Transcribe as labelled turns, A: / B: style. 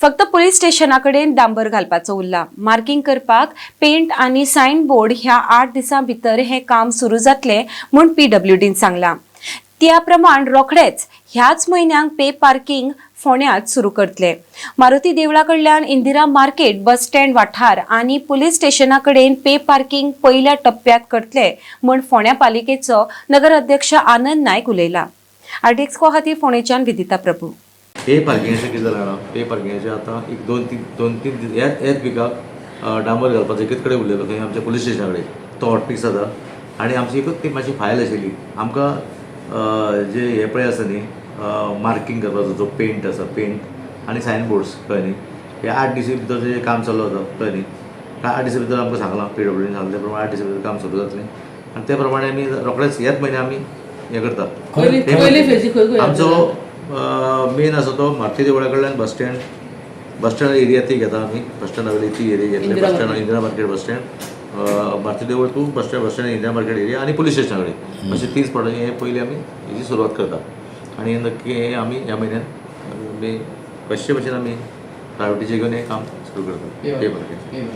A: फक्त पुलीस स्टेशना कडेन डांबर घालपाचो उरला. मार्किंग करपाक पेंट आनी सायन बोर्ड ह्या 8 दिसां भितर हें काम सुरू जातलें म्हूण पीडब्ल्यूडीन सांगलां. त्या प्रमाण रोखडेच ह्याच म्हयन्याक पे पार्किंग फोंड्यांत सुरू करतले. मारुती देवळा कडल्यान इंदिरा मार्केट बस स्टँड वाठार आनी पुलीस स्टेशना कडेन पे पार्किंग पयल्या टप्प्यात करतले म्हूण फोंड्या पालिकेचो नगराध्यक्ष आनंद नायक उलयला. आरडीएक्सको खातीर फोंडेच्यान विदिता प्रभू.
B: पे पार्किंगाचें कितें जालें जाणा, पे पार्किंगाचें आतां एक दोन तीन दीस ह्याच ह्याच विकाक डांबर घालपाचो एकच कडेन उरलेलो, खंय आमच्या पुलीस स्टेशना कडेन. तो हॉटफिक्स जाता आनी आमची एकूच ती मातशी फायल आशिल्ली. आमकां जे हे पळय आसा न्ही, मार्किंग करपाचो जो पेंट आसा, पेंट आनी सायन बोर्ड्स, कळ्ळें न्ही, हे 8 दिसा भितर जें काम चालू आसा, कळ्ळें न्ही, काय 8 दिसा भितर आमकां सांगलां, पीडब्ल्यूडीन सांगलें त्या प्रमाणे 8 दिसा भितर काम सुरू जातलें आनी त्या प्रमाणे आमी रोखडेच ह्याच म्हयन्या आमी हें करता.
C: पयली फेजी खंय खंय?
B: आमचो मेन आसा तो मारुती देवळा कडल्यान बस स्टँड एरिया ती घेता आमी. बस स्टँडा वयली ती एरिया घेतली.
C: Indira
B: bus stand, Indira market bus stand, Maruti देवूळ to bus stand, Indira market area आनी पुलीस स्टेशना कडेन, अशे तीन स्पॉटांनी हे पयली आमी हेजी सुरवात करता. आनी नक्की हे आमी ह्या म्हयन्यान आमी 500 भशेन आमी प्रायोरिटीचे घेवन हें काम सुरू करता पे पार्किंग.